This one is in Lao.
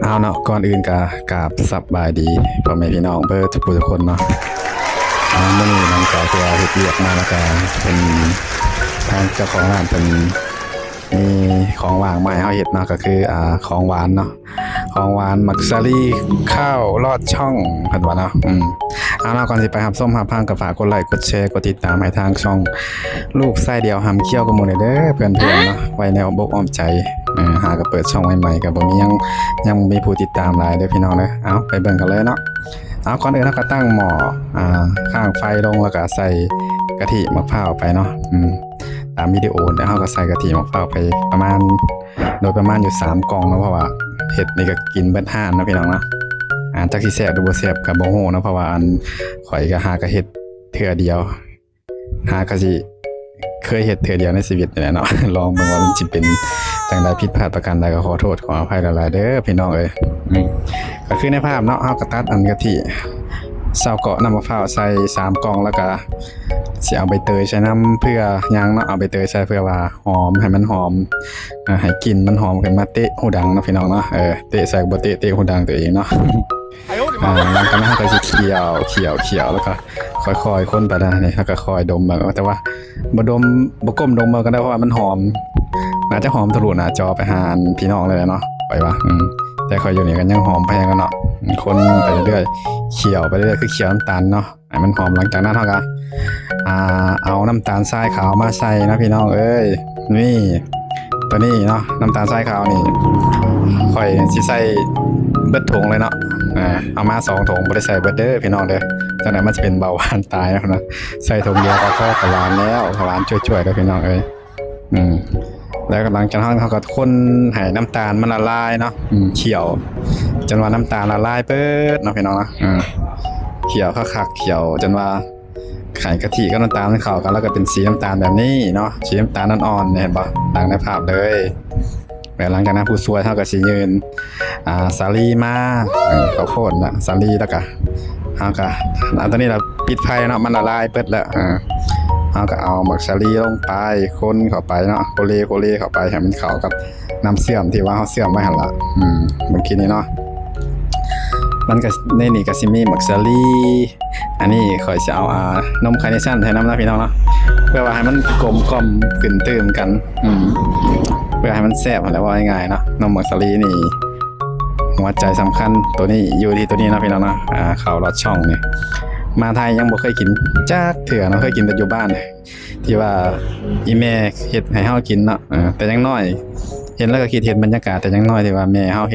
ເອົາເນາະ ກ່ອນອື່ນກໍກາບສະບາຍດີພໍ່ແມ່ພີ່ນ້ອງເບິດທຸກຜູ້ທຸກຄົນເນາະ. ເອົາ ມື້ນີ້ຫຼັງຈາກທີ່ວ່າເຮັດວຽກມາແລ້ວກໍເພິ່ນ ທາງເຈົ້າຂອງຮ້ານເພິ່ນມີຂອງຫວານມາໃຫ້ເຮົາເຮັດເນາະ ກໍຄື ອ່າ ຂອງຫວານເນາະ ຂອງຫວານໝາກສາລີ ຂ້າວລອດຊ່ອງ ເພິ່ນວ່າເນາະ. ອືມ ເອົາເນາະ ກ່ອນຊິໄປຮັບຊົມຮັບຟັງ ກໍຝາກກົດໄລ ກົດແຊ ກົດຕິດຕາມໃຫ້ທາງຊ່ອງ ລູກຊາຍດຽວຫຳຂຽວກະໝູ່ແດ່ເດີ ເພື່ອນໆເນາະ ໄວ້ໃນອ້ອມອົກອ້ອມໃຈ. ເອີ ຫາກໍເປີດຊ່ອງໃໝ່ໆ ກໍບໍ່ມີຫຍັງ ຍັງບໍ່ມີຜູ້ຕິດຕາມຫຼາຍເດີພີ່ນ້ອງເດີ. ເອົາ ໄປເບິ່ງກັນເລີຍເນາະ. ເອົາ ກ່ອນອື່ນເຮົາກໍຕັ້ງໝໍ້ ອ່າ ຂ້າງໄຟລົງ ແລ້ວກໍໃສ່ກະທິໝາກພ້າວໄປເນາະ. ອືມ ຕາມວິດີໂອເນາະ ເຮົາກໍໃສ່ກະທິໝາກພ້າວໄປປະມານ ໂດຍປະມານຢູ່ສາມກ່ອງເນາະ ເພາະວ່າເຮັດນີ້ກໍກິນເບິດຮ້ານເນາະພີ່ນ້ອງເນາະ. ອ່າ ຈັກຊິແຊບຫຼືບໍ່ແຊບກໍບໍ່ຮູ້ເນາະ ເພາະວ່າອັນ ຂ້ອຍກໍຫາກໍເຮັດເທື່ອດຽວ ຫາກໍຊິເຄີຍເຮັດເທື່ອດຽວໃນຊີວິດນີ້ແຫຼະເນາະ. ລອງເບິ່ງວ່າມັນຊິເປັນຈັ່ງໃດ ຜິດພາດປະການໃດກໍຂໍໂທດຂໍອະໄພຫຼາຍໆເດີພີ່ນ້ອງເອີຍ. ອືມ ກໍຄືໃນພາບເນາະ ເຮົາກໍຕັດອັນກະທິ ຊາວເກາະ ນ້ຳມະພ້າວໃສ່ສາມກ່ອງ ແລ້ວກໍຊິເອົາໃບເຕີຍໃສ່ນຳ ເພື່ອຫຍັງເນາະ ເອົາໃບເຕີຍໃສ່ເພື່ອວ່າຫອມ ໃຫ້ມັນຫອມ ອ່າ ໃຫ້ກິ່ນມັນຫອມຂຶ້ນມາເຕະຫູດັງເນາະພີ່ນ້ອງເນາະ. ເອີ ເຕະໃສ່ບໍ່ເຕະ ເຕະຫູດັງຕົວເອງເນາະ. ອ່າ ຫຼັງຈາກນັ້ນເຮົາກໍຊິຂ້ຽວ ຂ້ຽວ ຂ້ຽວ ແລ້ວກໍຄ່ອຍໆຄົນໄປນະ ນີ້ ແລ້ວກໍຄ່ອຍດົມເບິ່ງ ແຕ່ວ່າບໍ່ດົມ ບໍ່ກົ້ມດົມເບິ່ງກໍໄດ້ ເພາະວ່າມັນຫອມ ໜ້າຈະຫອມທະລຸໜ້າຈໍໄປຫາພີ່ນ້ອງເລີຍເນາະ ຂ້ອຍວ່າ. ອືມ ແຕ່ຂ້ອຍຢູ່ນີ້ກໍຍັງຫອມພະຍັງເນາະ. ຄົນໄປເລື້ອຍໆ ຂ້ຽວໄປເລື້ອຍໆ ຄືຂ້ຽວນ້ຳຕານເນາະ ໃຫ້ມັນຫອມ. ຫຼັງຈາກນັ້ນເຮົາກໍ ອ່າ ເອົານ້ຳຕານຊາຍຂາວມາໃສ່ເນາະພີ່ນ້ອງເອີຍ. ນີ້ ຕົວນີ້ເນາະ ນ້ຳຕານຊາຍຂາວນີ້ ຂ້ອຍຊິໃສ່ເບິດຖົງເລີຍເນາະ. ອ່າ ເອົາມາສອງຖົງ ບໍ່ໄດ້ໃສ່ເບິດເດີພີ່ນ້ອງເດີ ຈັ່ງໃດມັນຊິເປັນເບົາຫວານຕາຍເນາະ. ໃສ່ຖົງດຽວກໍພໍ ກໍຫວານແລ້ວ ກໍຫວານຈ້ວຍໆເດີພີ່ນ້ອງເອີຍ. ອືມ ແລ້ວກໍຫຼັງຈາກນັ້ນເຮົາກໍຄົນໃຫ້ນ້ຳຕານມັນລະລາຍເນາະ. ອືມ ຂ້ຽວຈົນວ່ານ້ຳຕານລະລາຍເບິດເນາະພີ່ນ້ອງເນາະ. ອືມ ຂ້ຽວຄັກໆ ຂ້ຽວຈົນວ່າ ໃຫ້ກະທິກັບນ້ຳຕານມັນເຂົ້າກັນ ແລ້ວກໍເປັນສີນ້ຳຕານແບບນີ້ເນາະ ສີນ້ຳຕານອ່ອນໆ ເຫັນບໍ່ ດັ່ງໃນພາບເລີຍ. ແລ້ວຫຼັງຈາກນັ້ນຜູ້ຊ່ວຍເຮົາກໍຊິຍື່ນ ອ່າ ສາລີມາ ເອີ ເຂົ້າໂພດນະ ສາລີ ແລ້ວກໍເຮົາກໍເອົາຕົວນີ້ລະປິດໄຟເນາະ ມັນລະລາຍເບິດແລ້ວ. ເອີ ເຮົາກໍເອົາໝາກສາລີລົງໄປ ຄົນເຂົ້າໄປເນາະ ໂຄເລ ໂຄເລເຂົ້າໄປໃຫ້ມັນເຂົ້າກັບ ນ້ຳເຊື່ອມທີ່ວ່າເຮົາເຊື່ອມໄວ້ຫັ້ນລະ. ອືມ ເມື່ອກີ້ນີ້ເນາະ ມັນກໍ ໃນນີ້ກໍຊິມີໝາກສາລີ ອັນນີ້ຂ້ອຍຊິເອົາ ອ່າ ນົມຄາເນຊັນໃສ່ນຳນະພີ່ນ້ອງເນາະ ເພື່ອວ່າໃຫ້ມັນກົມກ່ອມຂຶ້ນຕື່ມກັນ. ອືມ ເພື່ອໃຫ້ມັນແຊບຫັ້ນແຫຼະ ເວົ້າງ່າຍໆເນາະ. ນົມໝາກສາລີນີ້ ຫົວໃຈສຳຄັນຕົວນີ້ຢູ່ທີ່ຕົວນີ້ເນາະພີ່ນ້ອງເນາະ. ອ່າ ເຂົ້າລອດຊ່ອງນີ້ ມາໄທຍັງບໍ່ເຄີຍກິນຈັກເທື່ອເນາະ ເຄີຍກິນແຕ່ຢູ່ບ້ານ ທີ່ວ່າອີ່ແມ່ເຮັດໃຫ້ເຮົາກິນເນາະ. ເອີ ແຕ່ຢ່າງໜ້ອຍ ເຫັນແລ້ວກໍຄິດເຫັນບັນຍາກາດ ແຕ່ຢ່າງໜ້ອຍທີ່ວ່າແມ່ເຮົາ